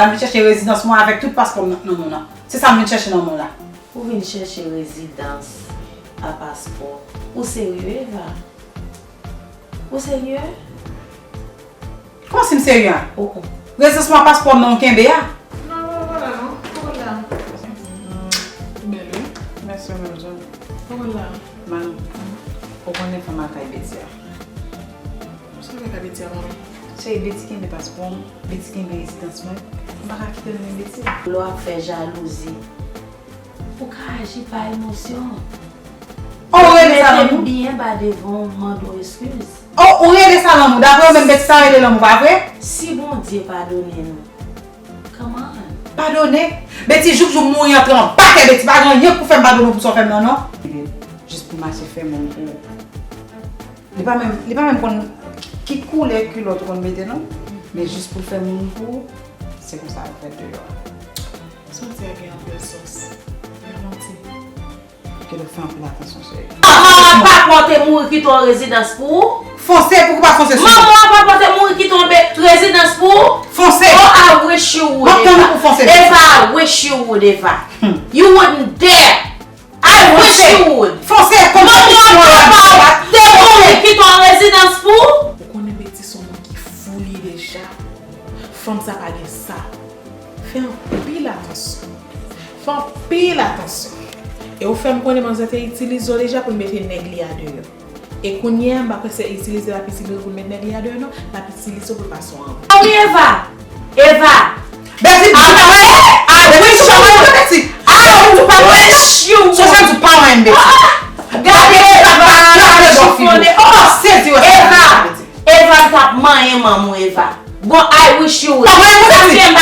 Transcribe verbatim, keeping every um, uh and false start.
M vin chèche rezidans mwen avèk tout paspò m nan men w lan. Se sa m vin chèche nan men w la. Ou vin chèche rezidans a paspò. Ou serye, Eva? Ou serye? Kòman si m serye a? Oh, oh. Rezidans mwen a paspò m nan w kenbe a? Non, non, pa la non. Ou bèl, wi. Mèsi, menm jan. Ou la. Manmi, ou konnen fanm a kay Betty a. Sa fè ka Betty a, manmi? Se Betty kenbe paspò m, Betty kenbe rezidans mwen. M pa ka kite l nan men Betty. Lè w ap fè jalouzi, ou ka aji pa emosyon. Oh, ou rele sa lanmou? Mete m byen ba devan w, mande w eskiz. Oh, ou rele sa lanmou? Daprè ou menm, Betty, sa rele lanmou, pa vre? Si Bondye padone nou, come on. Padone? Betty, jouk jou m mouri antre anba kè Betty, pa gen anyen k pou fè m padone w pou sa w fè m nan, non. Jis pou mache fè moun pou ou. Li pa menm, li pa menm konn ki koulè kilòt ou konn mete, non. Men jis pou l fè moun pou ou, se konsa l fèt deyò a. Santi a gen anpil sòs. Li manti. Kèt ou fè anpil atansyon, cheri. Manman pa pòte mouri kite yon rezidans pou ou. Fonse, pouki w pa fonse sou mwen? Manman pa pòte mouri kite yon be-, rezidans pou ou. Fonse. Oh, I wish you would, Eva. M ap tann ou pou fonse. Eva, I wish you would, Eva. Hmm. You wouldn't dare. I wish you would. Fonse, fonse, konpetityon an. Manman papa w te mouri kite yon rezidans pou ou. Ou konnen Betty se yon moun ki fou li deja. Fanm sa pa gen sa. Fè anpil atansyon. Fè anpil atansyon. E ou fè m konnen manzè te itilize w deja pou l mete nèg li a deyò. E kounye a, m pa kwè se itilize l ap itilize w pou l met nèg li a deyò, non. L ap itilize w pou l pase w anvan. Mami Eva! Eva! Betty, I wish you would. I wish you would. Sonje m di w pa manyen m, Betty. Gade Eva! Eva! Eva, m t ap manyen manman w, Eva. Bon, I wish you would. Sa fè m